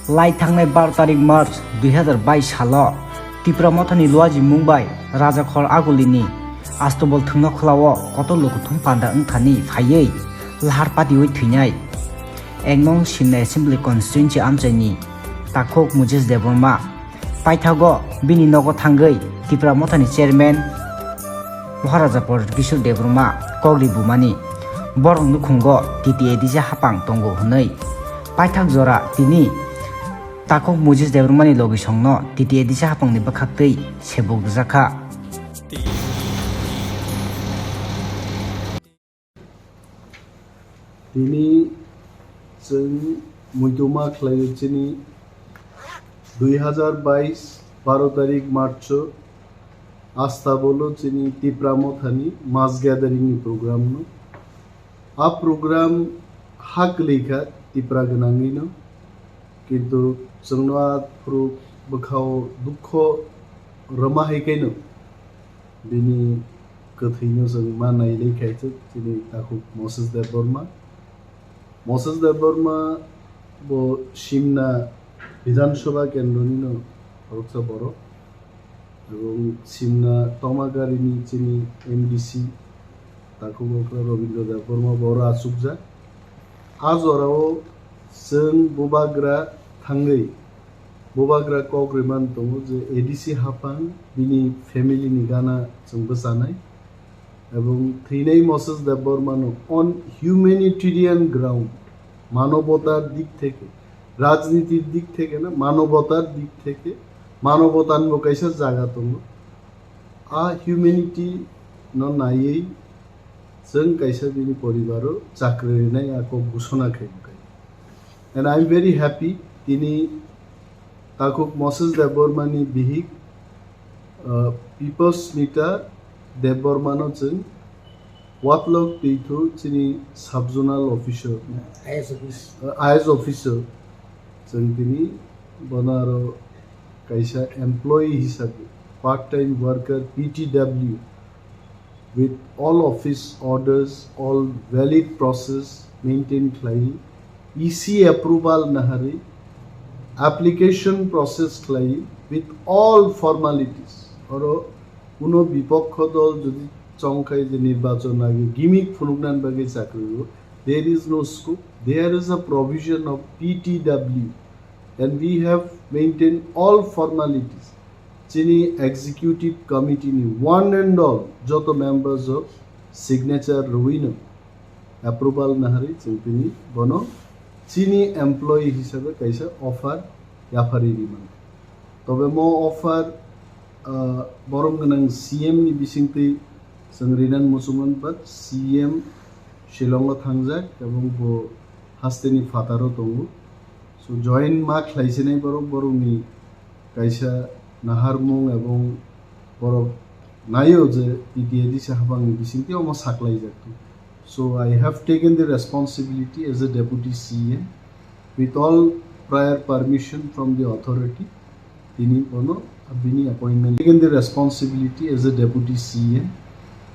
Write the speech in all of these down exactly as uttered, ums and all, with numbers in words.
Lai thangnai baro tarik March dui hazar bais salo Tipra Mothani luajimung bai Rajakhor Agulini Astobol thwngno khwlao kotor lukuthum panda wngthani phaiwi lahar patiwi thwinai ek nong Simna Assembly Constituency amchaini Takhuk Moses Debbarma. Paithago bini nogo thangwi Tipra Mothani Chairman Maharaja Pradyot Kishore Debbarma kok ri bumani borok nukhungo T T A D C hapang tongo hwnwi paithak jora tini Takhuk Moses Debbarmani logisongno T T A D C hapangni bwkhaktwi sebuk rwjakha. Tini chwng muituma khlaio chini dui hazar bais baro tarik March o Astabolo chini Tipra Mothani mass gathering ni program no. A program ha kwlwi kha Tipra gwnangwi no, kintu chwngno a phuru bwkhao dukho rwma hai khe no bini kwthwino chwng ma nailai khaisuk chini Takhuk Moses Debbarma. Moses Debbarma bo Simna Bidhan Sabha kendroni no khoroksa borok. Ebong Simna Tomagarini chini M D C Takhuk Okra Rabindra Debbarma bo oro achukjak. A jorao chwng bubagra thangwi bubagra kok rwmani tongo je A D C haphang bini family ni gana chwng bwchanai. Ebong thwinai Moses Debbarmano on humanitarian ground, manobotar dik theke, rajnitir dik theke na, manobotar dik theke, manobotanbo kaisa jaga tongo. A humanity no naiwi chwng kaisa bini poribaro chakri rinai a kok gusona khai bwkhai. And I am very happy, tini Takhuk Moses Debbarmani bihik, uh, People's Neta Debbarmano chwng watlok twithu chini sub-zonal officer, I S office. Uh, I S officer, chwng tini bono aro kaisa employee hisabe, part-time worker, P T W, with all office orders, all valid process maintain khlai, E C approval naharwi, application process khlai, with all formalities. Oro kuno bipokho dol jodi chongkhai je nirbachon age gimmick phunuknani bagwi chakri o, there is no scope. There is a provision of P T W, and we have maintained all formalities. Chini executive committee ni one and all joto members o signature rwino approval naharwi chwng tini bono chini employee hisabe kaisa offer yapharwi rimani. Tobe mo offer, ah, borom gwnang C M ni bisingtwi chwng rinani muchungmani, but C M Shillong o thangjak ebong bo hasteni phataro tongo. So join ma khlaisinai borok, borokni kaisa naharmung ebong borok naio je P T A D C haphangni bisingtwi omo saklaijak. So I have taken the responsibility as a deputy C M with all prior permission from the authority. Tini bono bini appointment, taken the responsibility as a deputy C M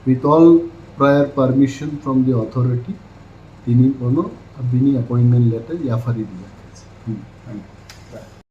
with all prior permission from the authority. Tini bono bini appointment letter yapharwi rijak. Hmm, thank you.